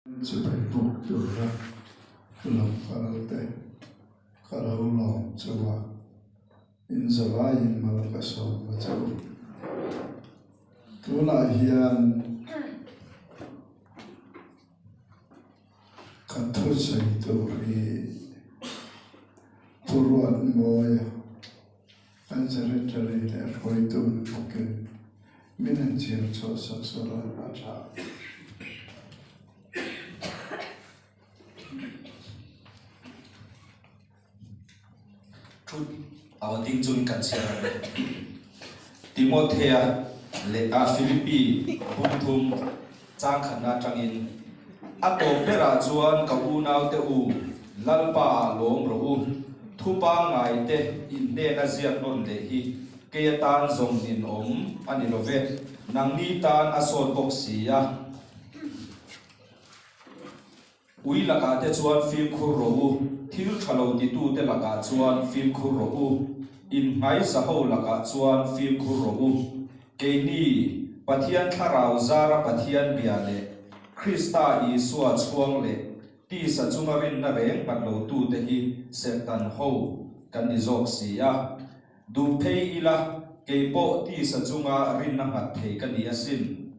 Chibai buk tura lo kal te ka lo lawm chu a, in zavaiin mal ka sawm a che u. Tunah hian ka thusawi tur hi Pu Ruatmawia kan Secretary leh hruaitu ni bawkin min han chhiar chhuah sak sawrh a, a tha. Thu aw ding chungin kan chhiar a ni. Timothea leh a Philippi bungthum chang khatna atangin, A tawp berah chuan ka unaute u, Lalpa ah lawm rawh u. Thu pangngai te in hnena ziak nawn leh hi kei atan zawng nin awm a ni lo ve, nangni tan a sawt bawk si a. Ui lakah te chuan fimkhur rawh u, thil tha lo titute lakah chuan fimkhur rawh u, innghaisa ho lakah chuan fimkhur rawh u. Keini, Pathian Thlarau zara Pathian bia leh Krista Isua chhuang leh tisa chunga rinna reng nghat lotute hi serhtan ho kan ni zawk si a. Duh phei ila, kei pawh tisa chunga rinna nghat thei ka ni asin.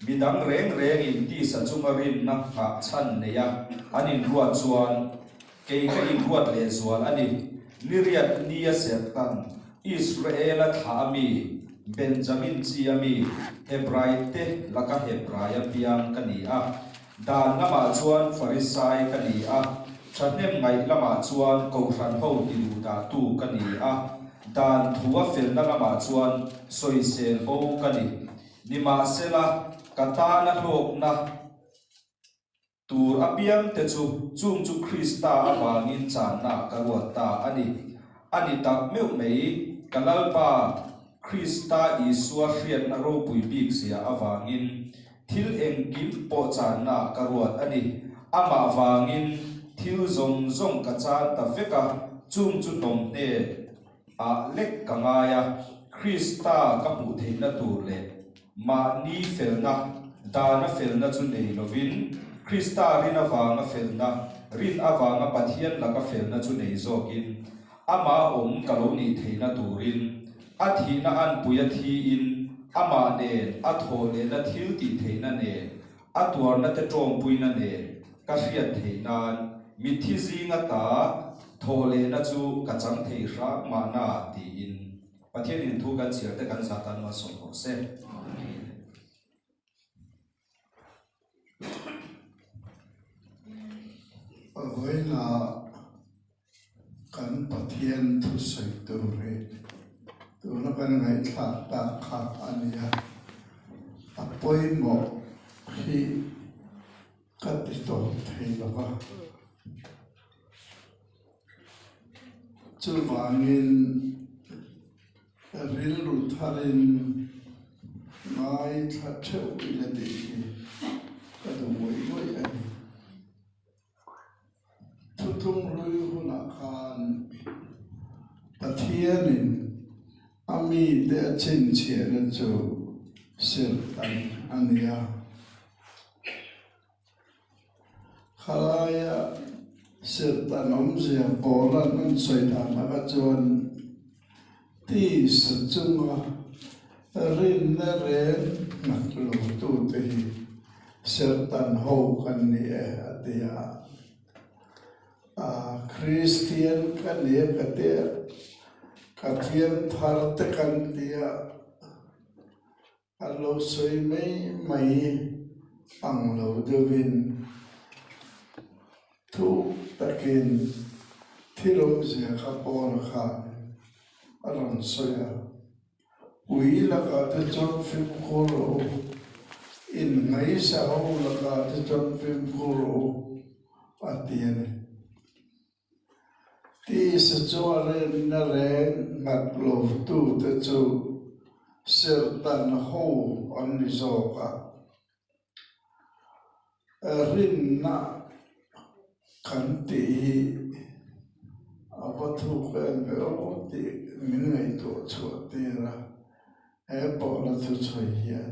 Mi dang reng rengin tisa chunga rinna nghah chhan neia an inruat chuan kei ka inruat lehzual a ni. Niriat nia serhtan Israela thlah a mi, Benjamin chi a mi, Hebraite laka Hebraia piang ka ni a. Dan lamah chuan Farisai ka ni a, thahnem ngaih lamah chuan Kohhran ho tiduhdahtu ka ni a, dan thua felna lamah chuan sawisel bo ka ni. Nimahsela, ka tana hlawkna tur apiangte chu chung chu Krista avangin channa ka ruat ta a ni. A ni tak meuh mai, ka Lalpa, Krista Isua hriatna ropui bik zia avangin thil engkim pawh channa ka ruat a ni. Amah vangin thil zawng zawng ka chan ta vek a, chung chu hnawmhne ah lek ka ngai a, Krista ka hmuh theihna tur leh mahni felna, dana felna chu nei lovin, Krista rin avanga felna, rin avanga Pathian laka felna chu nei zawkin, Amah awm ka lo nih theihna turin, a thihna anpui a thiin, Amah nen a thawh lehna thil tih theihna nen, A tuarna te tawngpuina nen ka hriat theih nan mitthi zinga ta thawh lehna chu ka chang thei hrang mahna tiin Pathianin thu kan chhiar te kan zah tan malsawm rawh se. Vawiinah Kan Pathian thusawi tur hi tuna kan ngaihthlak tak kha a ni a, a pawimawh hi ka ti tawp thei lo va. Chuvangin rilru tharin ngaithla theuh ila tih hi ka duh ngawih ngawih a ni. Thuthlung hlui hunah khan Pathianin a mite a chhinchhiahna chu serhtan a ni a. Khalaia serhtan awmzia Paula'n an sawi dan lakah chuan tisa chunga rinna reng nghat lotute hi Serhtan ho kan ni e a ti a, Kristian ka ni e ka ti a, ka thiam thar te kan ti a, a lo sawi mai mai ang lo deuhin thuk takin thil awmzia kha Paula khan a rawn sawi a. Ui lakah te chuan fimkhur rawh u, inngaihsa ho lakah te chuan fimkhur rawh u, a ti a ni. Tisa chu a rinna reng nghat lotute chu serhtan ho an ni zawk a. Rinna kan tih hi a va thuk em ve aw tih min ngaihtuah chhuah tir a, he pawhna thuchhawi hian.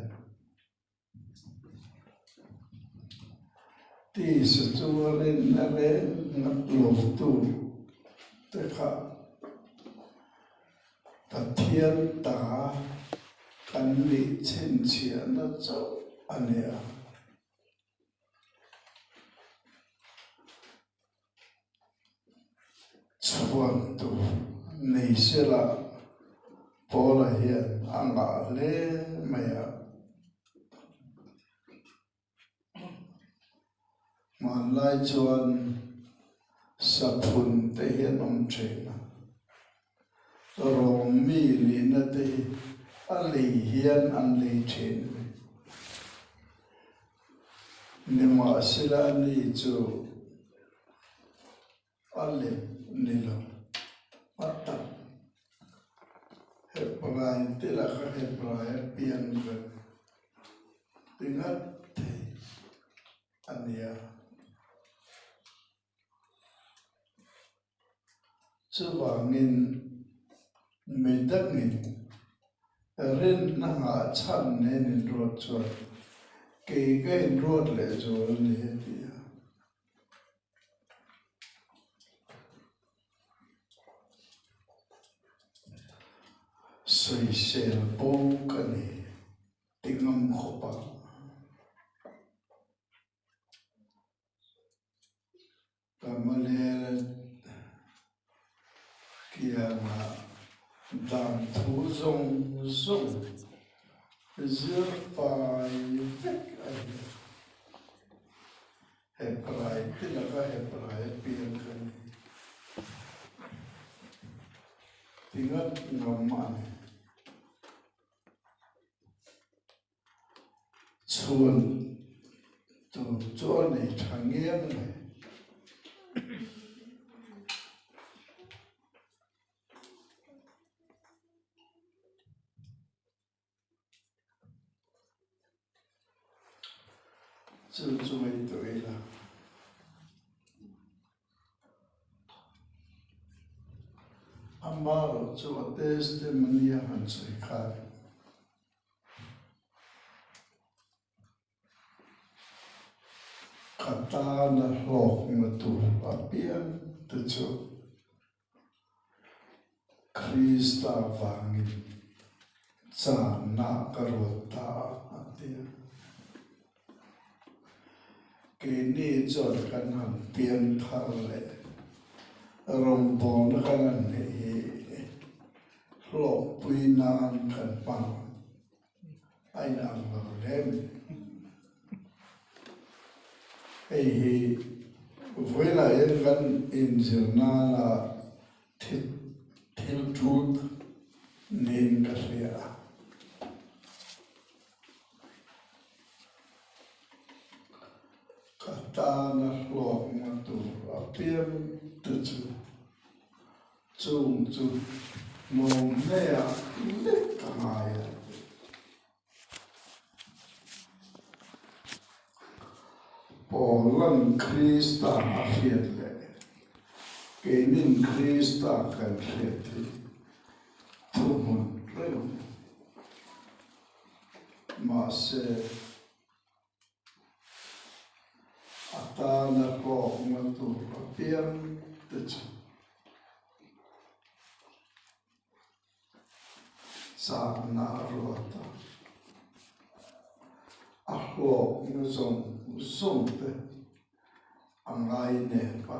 Tisa chunga rinna reng nghat lotu te kha Pathian ta kan nih chhinchhiahna chauh a ni a. Chhuan tur nei sela Paula hian a ngah hle mai a. Hmanlai chuan saphun te hi an awm thin a, rawng mi nihna te hi a lei hian an lei thin a ni. Nimahsela ani chu A lem ni lo, a tak. Hebrai te laka Hebrai a pian reng ti ngat thei a nia. Chuvangin midangin rinna nghahchhan nen inruat chuan kei ka inruat leh zual a ni a ti a. Sawisel bo ka ni ti ngam khawp a. Gamaliel kiangah dan thu zawng zawng zir fai vek a ni. Hebrai te laka Hebrai a piang ka ni. Ti ngat ngam a ni. Chhuan tur chu a nei tha ngiang mai. Chu chu ngaihtuah ila. Amaherawh chu a testimony a han sawi khan ka tana hlawkna tur apiang te chu Krista vangin channa ka ruat ta a, a ti a. Keini chuan kan han piang thar leh rawngbawlna kan han neih hi hlawkpui nan kan hmang a inang lo hle mai. Hei hi vawilah hian kan inzir nana thil tul tak niin ka hria a. Ka tana hlawkna tur apiang te chu chung chu hnawm hleiah lek ka ngai a ti. Paula'n Krista a hriat leh keinin Krista kan hriat hi thuhmun reng a ni. Mahse, a tana hlawkna tur apiang te chu Chakna a ruat a, a hlawkna zawng zawng te a ngai nep a,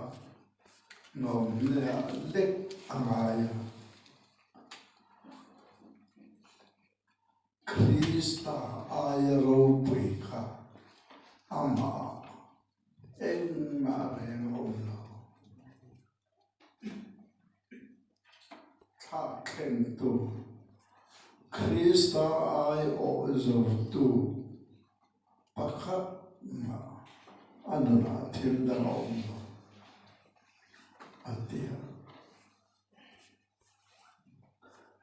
nawmnea lek a ngai a. Krista aia ropui kha amah engmah reng a awm lo. Thlak thlengtu, Krista aiawh zotu pakhat mah a nunah thil dang a awm lo, a ti a.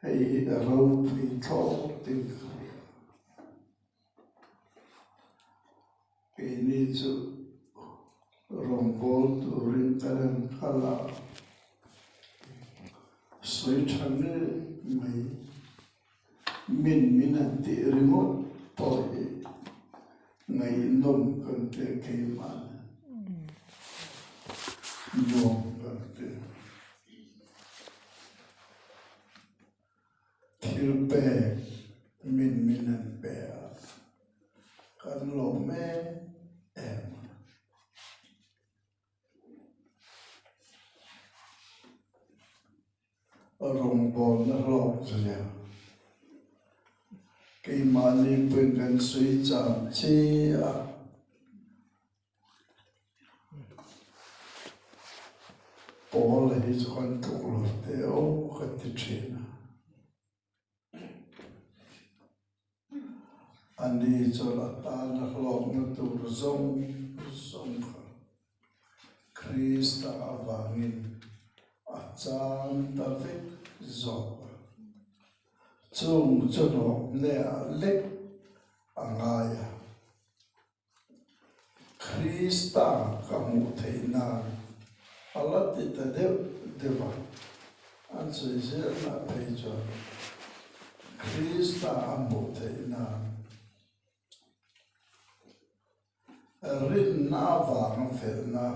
Hei hi a ropui thlawk tin ka hria. Keini chu rawngbâwl tûrin kan han kal a, sawi ṭha ngei mai. Min min han tih ringawt pawh hi ngaihnawm kan ti a keimah nen. Nuam kan ti. Thil pek min min an pe a, kan lawm em em a. Rawngbawlna hlawk zia keimahni pawhin kan sawi cham chi a. Pawl hi chu kan tluk lo teh aw ka ti thin a. A ni chuan a tana hlawkna tur zawng zawng kha Krista avangin a chan ta vek zawk a. Chung chu hlawknehah lek a ngai a. Krista ka hmuh theih nan a la ti ta deuh deuh a, an sawi zelna phei chuan Krista a hmuh theih nan rinna avanga felna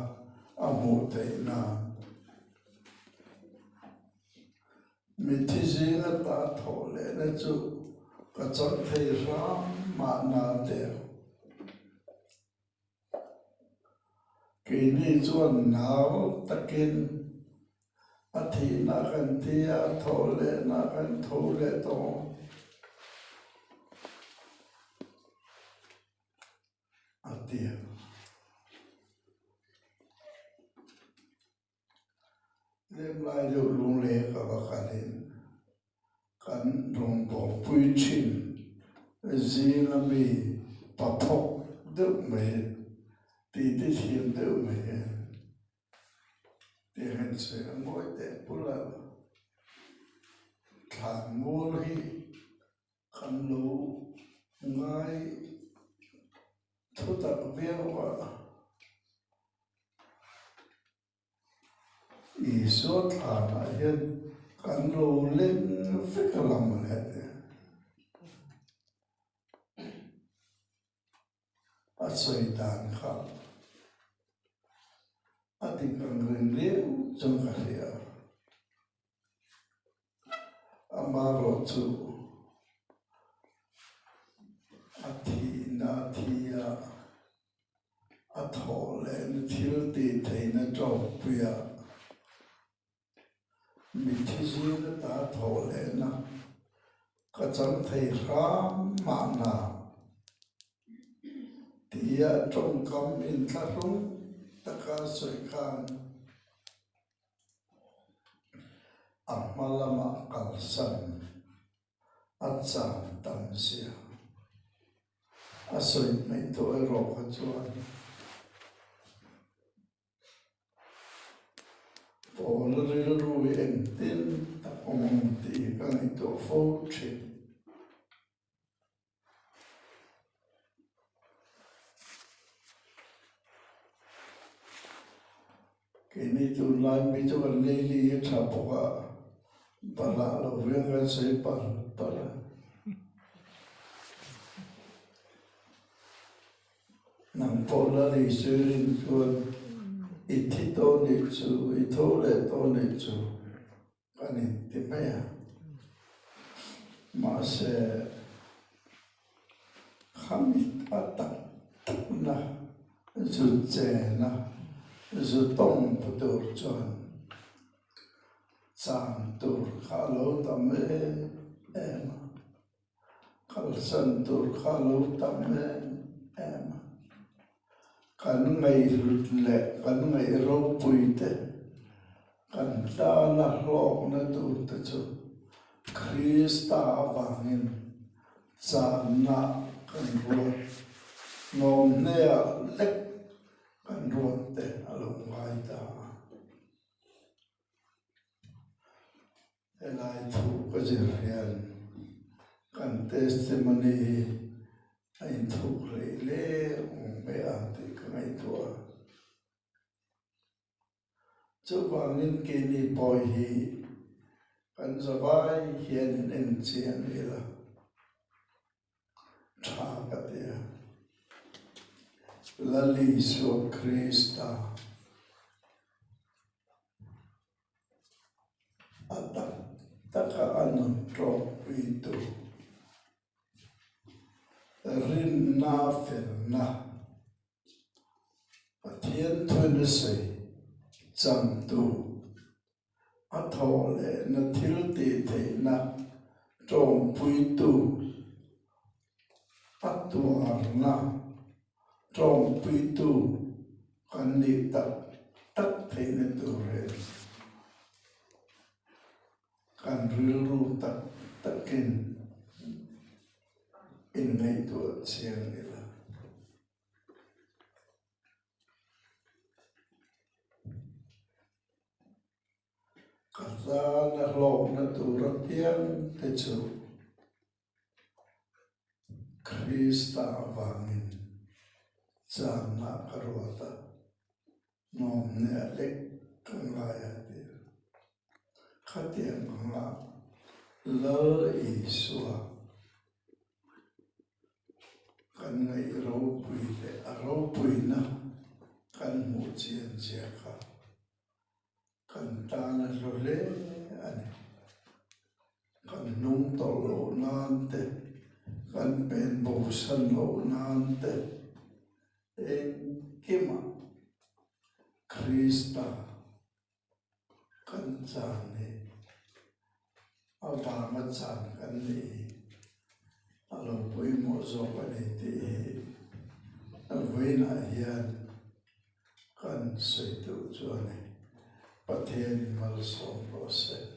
a hmuh theih nan Mithi zinga ta thawh lehna chu ka chang thei hram mahna der. Keini chuan nau takin a thihna kan thi a, a thawh lehna kan tho leh tawh ang. A ti a. Tlem lai deuh lunglei ka va kalin kan rawngbawlpui thin zinga mi pathawk deuh mai titi thiam deuh mai hian tiang hian sawi a ngawi teh pula thlan mual hi kan lo ngai Thutak viau a, Isua thlanah hian kan lo leng vek a lang leh te. A sawi dan kha a dik ang reng riau chuan ka hria. Amaherawh chu a thihna a thi a, a thawh lehna thil tih theihna ṭawkpuia mitthi zing ata thawh lehna ka chang thei hram mahna tia ṭawngkam inthlahrung taka sawi khan A hma lamah kalsan a chang tam zia a sawi hmaih tawh erawh kha chuan pawl rilru hi engtin tak awm ang tih ka ngaihtuah fo thin. Keini tunlai mi chu kan leili a tha bawk a, bahlah lo hian kan sawi palh palh a. Nang pawh la ni suirin chuan i thi tawh nih chu, i tho leh tawh nih chu. Kan inti mai a, mahse khami a tak takna zu chena zu tawng pu tur chuan chan tur kha a lo tam em em a, kalsan tur kha a lo tam em em a, kan ngaihhlut leh kan ngaih ropui te Kan tlana hlawkna turte chu Krista avangin channa kan ruat, hnawmhneah lek kan ruat te a lo ngai ta a. Helai thu ka zir hian kan testimony hi a inthuk rei hle awm mai ang tih ka ngaihtuah a. Chuvangin keini pawh hi kan zavai hian in en chiang ila tha ka ti a. Lal Isua Krista. taka a nun ṭawkpuitu rinna felna Pathian thuin a sawi changtu a thawh lehna thil tih theihna ṭawngpuitu a tuarna ṭawngpuitu kan nih tak tak theihna turin kan rilru tak takin inngaihtuah chiang ila. Ka tana hlawkna tur apiang te chu Krista avangin channa ka ruat a, nawmneh lek ka ngai a ti. Khatiang anga Lal Isua kan ngaih ropui leh a ropuina kan hmuh chian zia kha kan tan a hlu hle a ni. Kan hnung tawh loh nan te, kan pen bosan loh nan te engkimah Krista Kan chan hi a vanga chan kan nih hi a lo pawimawh zawk a ni tih hi vawiinah hian kan sawi duh chu a ni. Pathianin malsawm rawh se.